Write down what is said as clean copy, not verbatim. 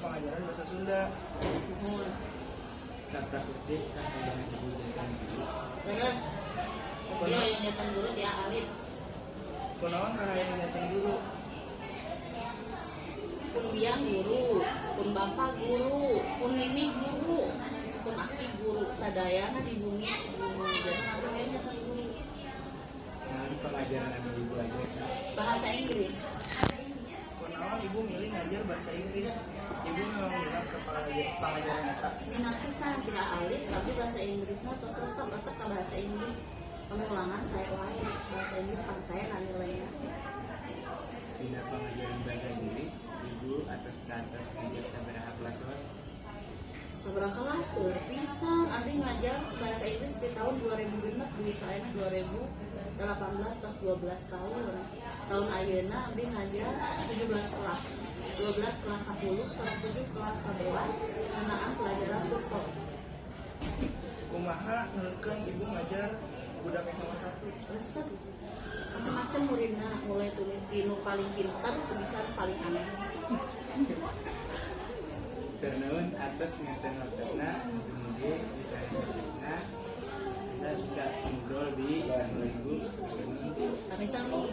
pangajaran bahasa Sunda. Muhun. Saprakutik kahayangan Ibu janten guru? Terus dia yang janten guru dia alit. Kunaon kahayang janten guru? Pun biang guru, pun bapak guru, pun nini guru, pun aki guru, sadayana di bumi guru. Jadi aku hayang janten guru. Naon pengajaran anu Ibu ajarkan? Bahasa Inggris. Kunaon Ibu milih ngajar bahasa Inggris? Ibu memang minat ke pangajaran eta? Minat pisan, tidak alit, tapi bahasa Inggrisnya tos resep, resep ke bahasa Inggris. Pengulangan saya wae bahasa Inggris pan saya nilainya. Dina pengajaran bahasa Inggris, Ibu atos kantos ngajar sabaraha kelas wae? Sabaraha kelas seueur pisan. Abdi ngajar bahasa Inggris di tahun 2006 dugi ka ayeuna 2018, tos 12 tahun. Tahun ayeuna abdi ngajar 17 kelas, 12 kelas 10 sareng 7 kelas 11 ngeunaan pelajaran TOEFL. Kumaha nuluykeun Ibu ngajar budak SMA 1? Resep, macam-macam muridna, mulai tuh ti nu paling pintar dugi ka paling aneh. Hatur nuhun atas nganten waktosna, mugi bisa resepna kita bisa ngobrol di saung Ibu. Tapi sama.